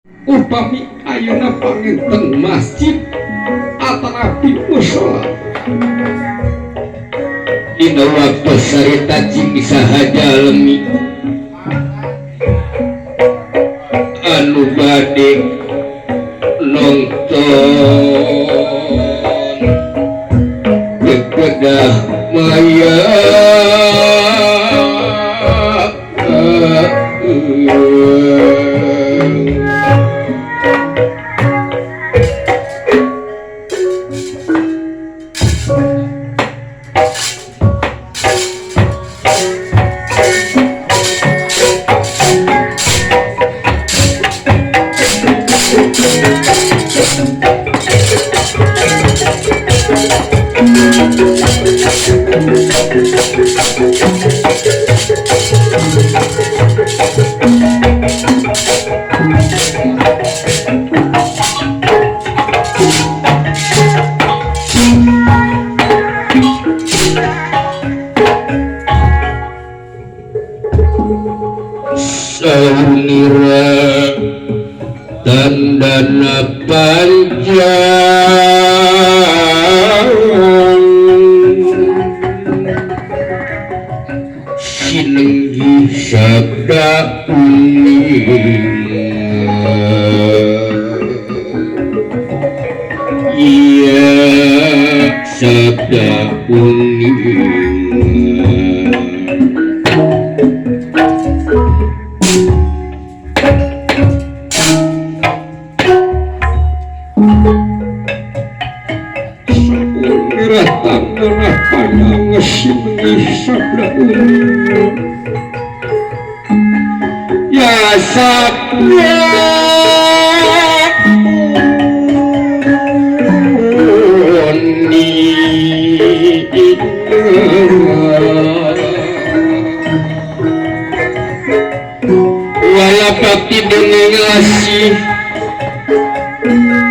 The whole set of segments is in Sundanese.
Upami ayeuna panginten masjid atanapi mushola. Dina waktu sarita cing saha jalmi anu bade nonton kekedah maya saunira tandana panjang sinenggih sabda uning iya sabda uning. Ya sabda wala bakti dengeng asih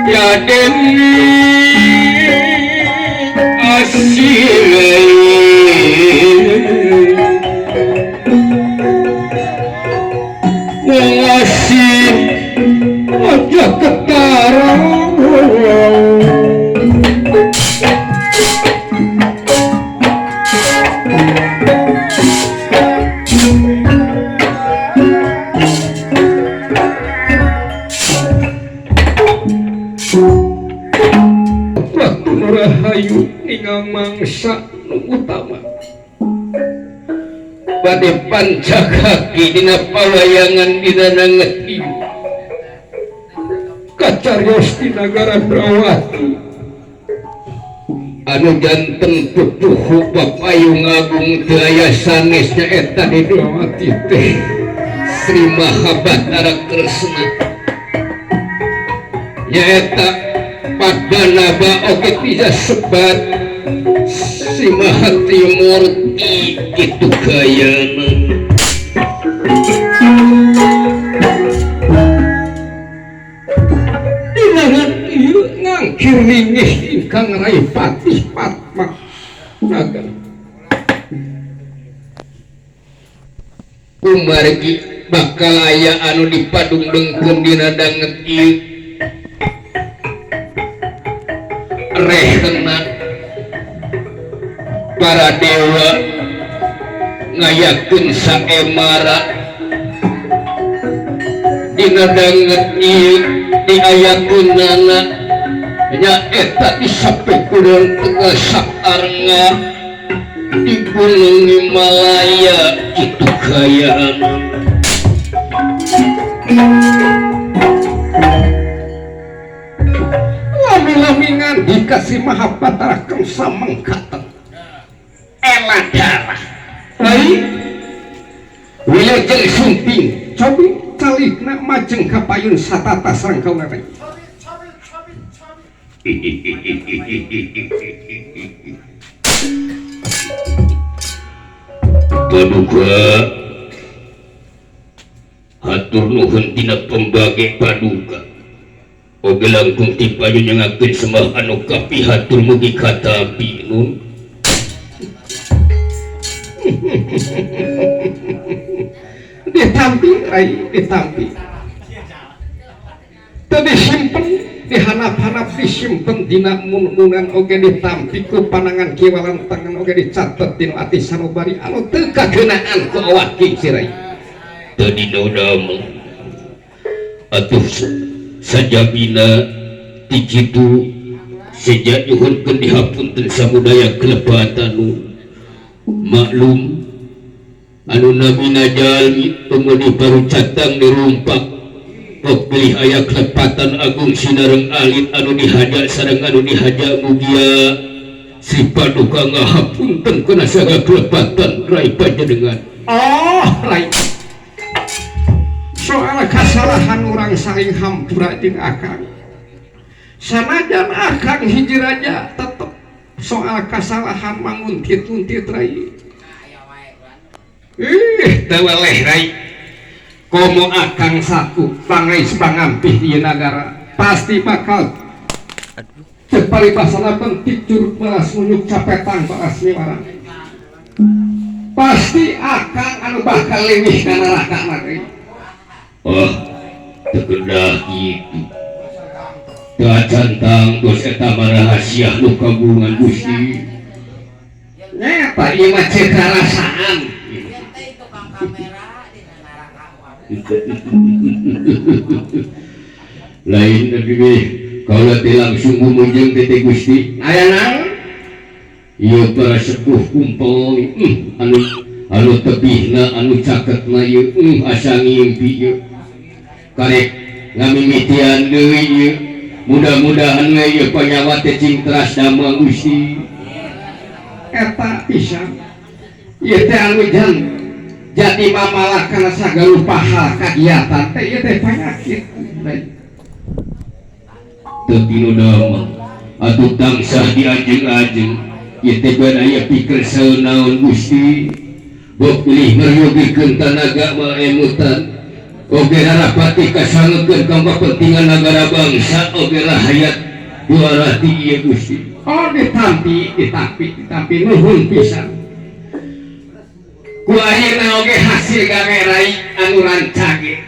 ya demi asih wong asih aja ketara. Rahayu ningal mangsa nu utama bade pancakaki dina pawayangan dina nanget ieu kacarios di nagara Drawati anu janten pupuhu Bapayung Agung teu aya sanes nyaeta di Drawati teh Sri Maha Batara Kresna nyaeta Padmanaba oge tidak sebat si Maha Trimurti kitu gayana. Dinangan ieu ngangkir lingih ingkang Rai Patih Padma Naga. Kumargi bakal aya anu dipadungdungkeun dina danget ieu rehna para dewa ngayakeun saemara dina danget ieu diayakeunana nyaeta di sapekudeun tengah saarnga di Gunung Himalaya kitu gayana. Lami-lamingan dikasih Maha Batara Kangsa mengkateng ela darah baik wilujeng sumping cobi calikna majeng kapayun satata sareng kaula. Paduka hatur nuhun tina pembage paduka oge langkung ti payun nyangakeun sembah anu kapihatur mugi katapi nun. Ditampi rai ditampi. Teu disimpen dihanap-hanap disimpen dina mun-munan oge ditampi ku panangan kiwalan tangan oge dicatet dina ati sanubari anu teu kageunaan ku awak kingsir rai. Teu dina atuh sajabina ti kitu sejak nyuhunkeun dihapunten samudaya kelepatan maklum anu namina jalmi pengeudi baru catang dirumpak pilih aya kelepatan agung sinareng alit anu dihaja sareng anu dihaja mugia si paduka ngahapunten kana sagala kelepatan rai panjenengan. Oh rai soal kasalahan urang saling hampura jeung akang sanajan akang hiji raja tetep soal kasalahan manguntit-untit rai. Ih teu weleh rai komo akang saku pangais pangampih di nagara pasti bakal cek paribasana penting curug balas munyuk capetang balas miwarang pasti akang anu bakal leuwih ka neraka mah rai. Oh teu kedah kitu teu dos eta mah rahasia nu kagungan Gusti nyata ieu mah ceuk karasaan. Lain deui kaula teh langsung gumunjeng teh Gusti aya naon ieu para sepuh kumpul anu anu tebihna anu caketna ieu asa ngimpi ieu karek ngamimitian deui ieu mudah-mudahan we ieu panyawa teh cing teras damang Gusti eta pisan ieu teh anu jadi mamalah kana sagala hal kagiatan teh ieu teh panyakit teu tinu damang atuh tangsah diajeng-ajeng ieu teh ban aya pikir saeun naon Gusti bok pilih meryogikeun tanaga mah emutan oge rapati kasangekeun ka kepentingan nagara bangsa oge rahayat dua rati ieu Gusti. Oh ditampi ditampi ditampi nuhun pisan ku ayeuna oge hasil gawe rai anu rancage.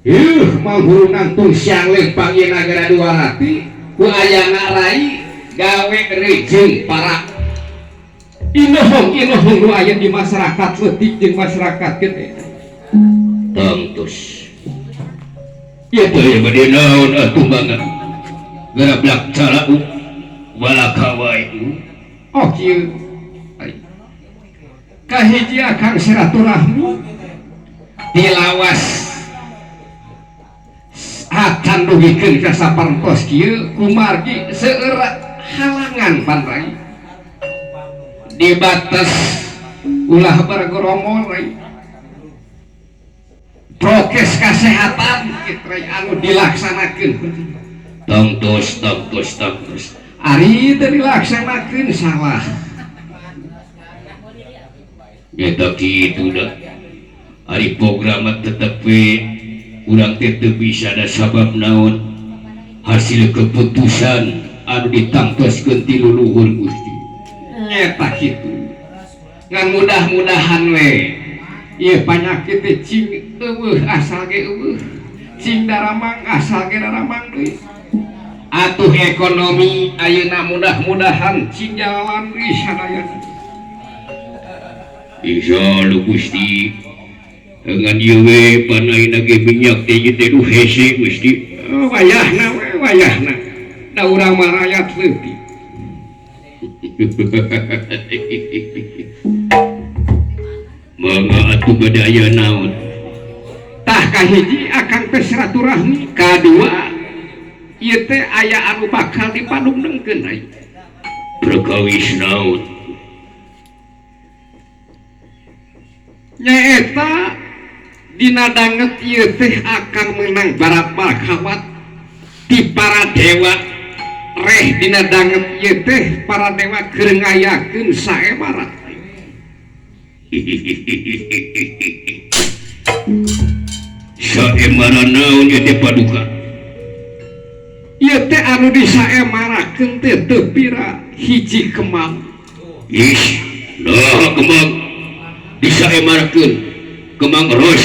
Yuh manghuru nangtung siang lempang ieu nagara dua rati ku ayana rai gawe rejeng para inohong inohong nu aya di masyarakat leutik jeung masyarakat gede. Tangtos ieu teh bade naon atuh mangga garablak calauk walaka wae. Oh kieu kahiji akang silaturahmi dilawas acan dugikeun ka saparantos kieu kumargi seueur halangan pan rai dibatas ulah bergeromol rai prokes kesehatan kitu rai anu dilaksanakeun tangtos tangtos tangtos ari teu dilaksanakeun salah. Eta kitu da ari program tetep we urang teh teu bisa da sabab naon hasil keputusan anu ditangtoskeun ti luluhur Gusti nyeta kitu ngan mudah-mudahan we ieu panyakit teh cing eueuh asal ge eueuh cing daramang asal ge daramang deui atuh ekonomi ayeuna mudah-mudahan cing jalan deui sadayana. Insyaallah Gusti dengan ieu we panaina ge minyak teh ieu teh hese Gusti. Wayahna we wayahna da urang mah rakyat leutik. Mangga atuh bade aya naon tah kahiji akang teh silaturahmi kadua ieu teh aya anu bakal dipadungdengkeun rai perkawis naon nyaeta dina danget ieu teh akang meunang barapal kawat ti para dewa reh dina danget ieu teh para dewa keur ngayakeun saemara. Saemara naon ieu teh paduka ieu teh anu disaemarakeun teh teu pira hiji kemang. Ih nah kemang disaemarakeun kemang ros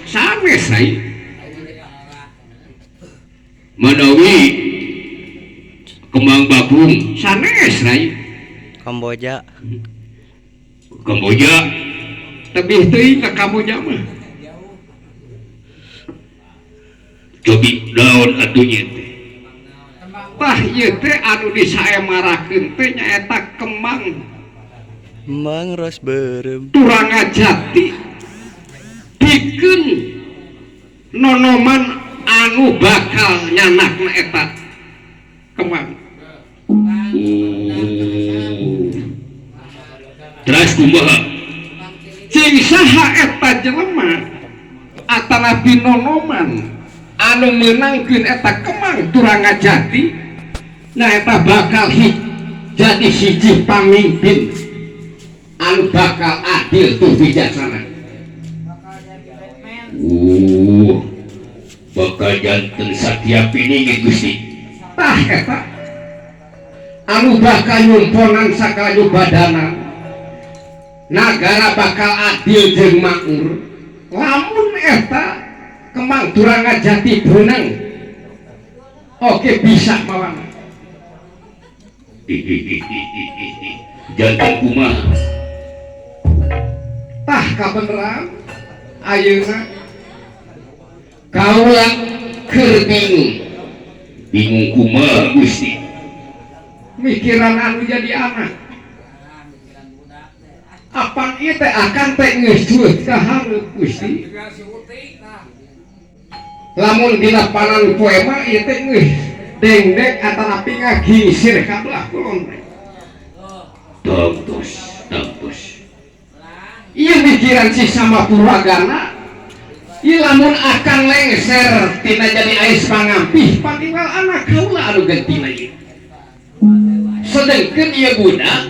sanes ai Manawi Kembang Bakung sanes rai Kamboja. Kamboja tebih teuing ka Kamboja mah. Cobi daun atuh nya teh. Tah ieu teh anu disaemarakeun teh nyaeta kembang. Kembang ros beureum. Turanga jati pikeun nonoman anu bakal nyanakna eta kembang. Terus kumaha? Cing saha eta jelema atanapi nonoman anu meunangkeun eta kembang Turanga Jati nyaeta bakal jadi hiji pamimpin anu bakal adil tuh bijaksana. Bakal janten satya piningin Gusti. Tah eta anu bakal nyumponan sakalayu badana nagara bakal adil jeung makmur. Lamun eta kembang Turanga Jati beunang oke bisa mawana. Janten kumaha? Tah kabeneran ayeuna kaula keur bingung. Bingung kumaha Gusti? Mikiran anu jadi anak. Apan ieu teh akan teh geus cueut ka hareup Gusti. Lamun dina panan poe mah ieu teh geus dengdek atanapi ngagingsir ka belah kulon teh. Tangtos, tangtos. Ieu mikiran si sama purwagana. Ieu lamun akan lengser tina jadi ais pangampih pantinggal anak kaula anu gentina ieu. Sedengkeun ieu budak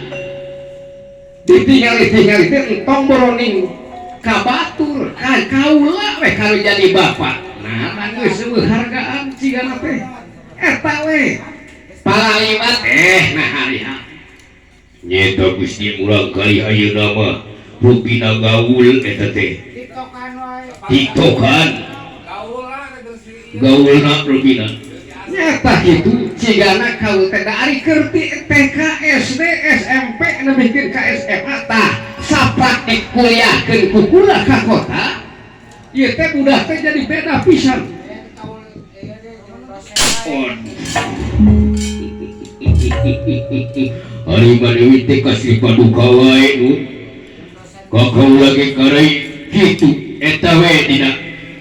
ditingali-tingali teh entong boroning ka batur ka kaula we kalau jadi bapak. Nah, geus eueuh hargaan cigana teh. Eta we palaliwat nah hari-hari. Nyeta Gusti murang kali ayeuna mah rupina gaul eta teh. Tiktokan gaulna rupina. Nyata kitu cigana kaul teh da ari keur ti TK SD SMP nemikeun ka SMA tah sapak dikuliahkeun ku kula ka kota ieu teh budak teh jadi beda pisan. Ari Madewi teh kasih paduka wae nu ka kaula ge karei kitu eta we dina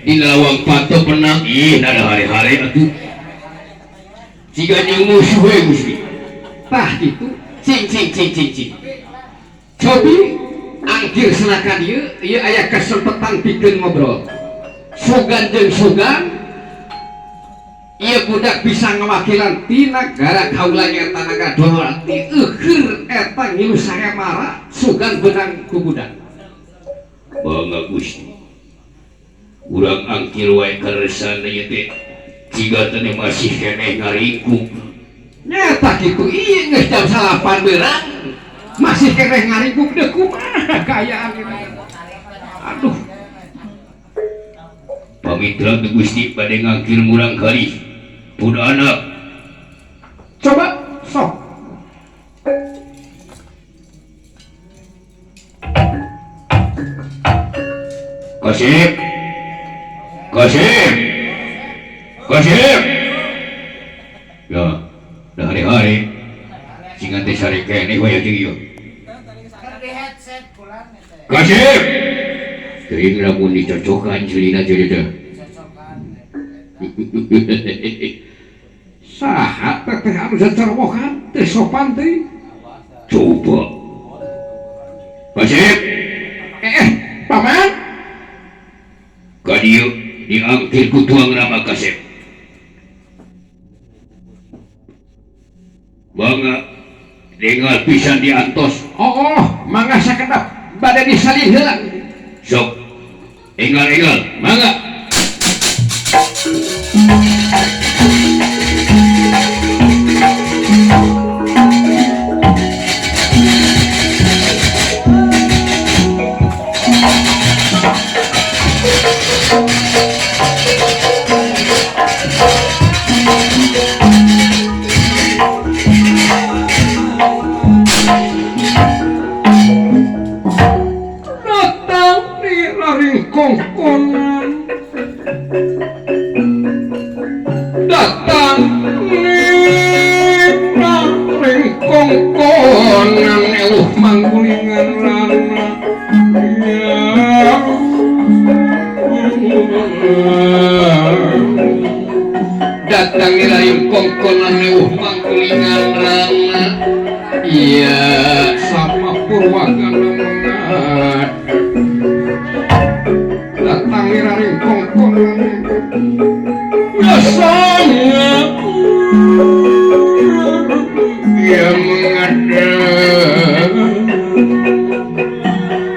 lawang pato penang ih nada hare-hare atuh jiga jeung musuh we Gusti. Tah kitu cing cing cing cing cing. Cobi angkir selakan ieu ieu aya kesempatan pikeun ngobrol. Sugan jeung sugan ieu budak bisa ngawakilan ti nagara kaula nyaeta nagara Dwarati eueur eta ngilu saemara sugan beunang ku budak. Bangga Gusti. Urang angkir wae karesana ieu teh jiga teh masih keneh ngaringkuk. Nyata kitu ieu geus jam 9 beurang masih keneh ngaringkuk deui kumaha kaayaan ieu. Aduh. Pamitra teh Gusti bade ngangkir murang kali pun anak. Coba sok. Kasep. Kasep. Kasep. Ya, dah hari-hari. Singan teh sare keneh we jeung ieu. Kasep. Teuing lamun dicocokan ceulina ceuli teh. Saha teh anu sacerwokan teh sopan teh. Coba. Kasep. Paman. Ka dieu diangkir ku tuang Rama Kasep. Mangga dengar pisan diantos. Oh, mangga sakedap bade disalin heula. Sok. Enggal-enggal, mangga. Datang ring kongkonan eueuh manggulingan rana ya. Datang ring kongkonan eueuh manggulingan rana iya sama purwagana mengat. Datang ring kongkonan rasanya ya mengadap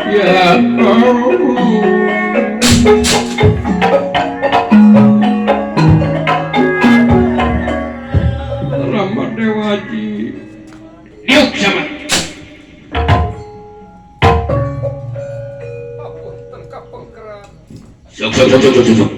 ya Allah. Rama Dewaji diuk sama sok sok sok sok sok.